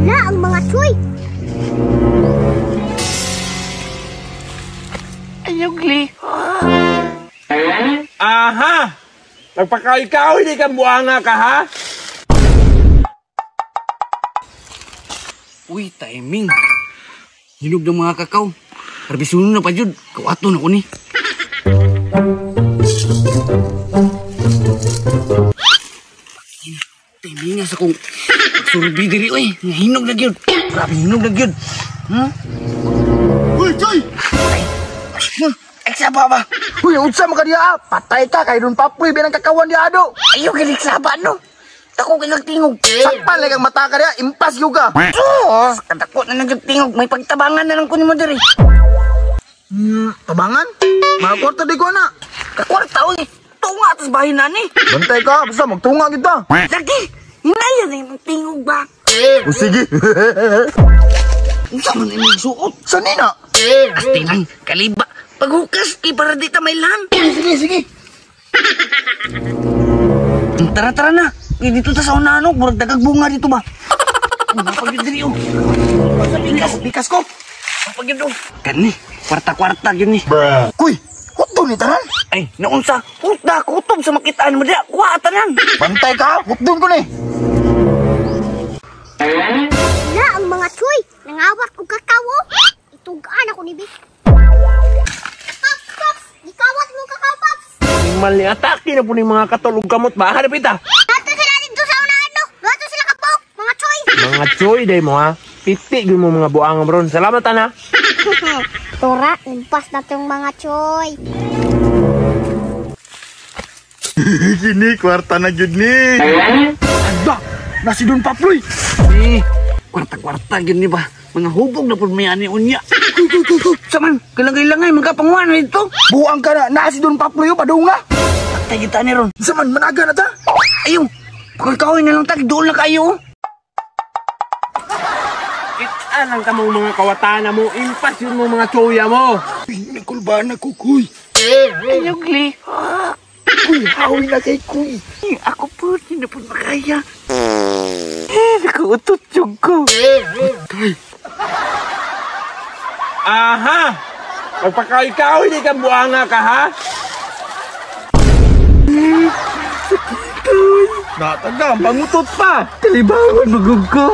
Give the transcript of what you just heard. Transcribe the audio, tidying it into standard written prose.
Na ang mga tsoy. Ayugli. Aha! Nagpakaw-ikaw, hindi ka buanga ka, ha? Uy, timing. Hinog ng mga kakao. Harbisuno na pa jud. Kawato na ko ni. Timing nga sa kong surbi diri oy. Hinog na gyud. Grabe hinog na gyud. Uy, Joy! Ay, saba ba? Uy, unsa man ka diha? Patay ka kay Don Papoy binang kakawan diha do. Ayaw galing saba no. Dako kay nagtingog. Sakpan lagi ang mata ka diha, impas gyud ka. Sus, kadako na nagtingog. May pagtabangan na lang ko nimo diri. Tabangan? Mga kwarta di ko na. Kakwarta oy. Tunga atos bahin na ni. Bantay ka, basta magtunga gid ta. Lagi, hinaya na imong tingog ba? O sige. Unsa man imong suot? Sa nina? Asti lang, kaliba. Paghukas, kay para di ta mailan. Sige, sige. Tara, tara na. Eh, dito ta sa unano, murag dagag bunga dito ba? Napag yun diri oh. Bikas, bikas ko. Napag yun oh. Kani, kwarta-kwarta yun ni. Kuy, hutdo ni tanan. Ay, naunsa, hutda, kutob sa makitaan mo diya. Kuha tanan. Bantay ka, hutdon ko ni. Na ang mga tsoy. Nangawat og kakao. Itugaan ako ni Bi. Pops, Pops! Gikawat mo kakao, Pops! Mal ni atake na po ni mga katulog kamot ba? Hanap ita. Dato sila dito sa unahan, no? Dato sila kapok, mga tsoy! Mga tsoy day mo ha. Piti gyud mo mga buang bron. Salamat ana. Tora, impas na tong mga tsoy. Kini kwarta na gyud ni. Agba, nasi Don Papoy. Eh, kwarta-kwarta gyud ni ba? Mga hubog na pud may ani unya. Saman, kailang-kailangan magkapanguan na dito. Buang ka na, nasi Don Papoy padunga. Patay kita ni ron. Saman managa na ta. Ayaw, pagkakahoy na lang tag, doon na kayo. Kita lang ka mong mga kawatana mo. Impas yun mo mga tsoya mo. Uy, nagkulbaan na ko, kuy. Ayaw, Gli. Kuy, hawi na kay kuy. Ako po, hindi na po makaya. Eh, nakautot yung ko. Tay. Aha! Magpakaw-ikaw, hindi ka buanga ka, ha? Sakitoy. Nataga, pangutot pa. Kalibangon, magug ko.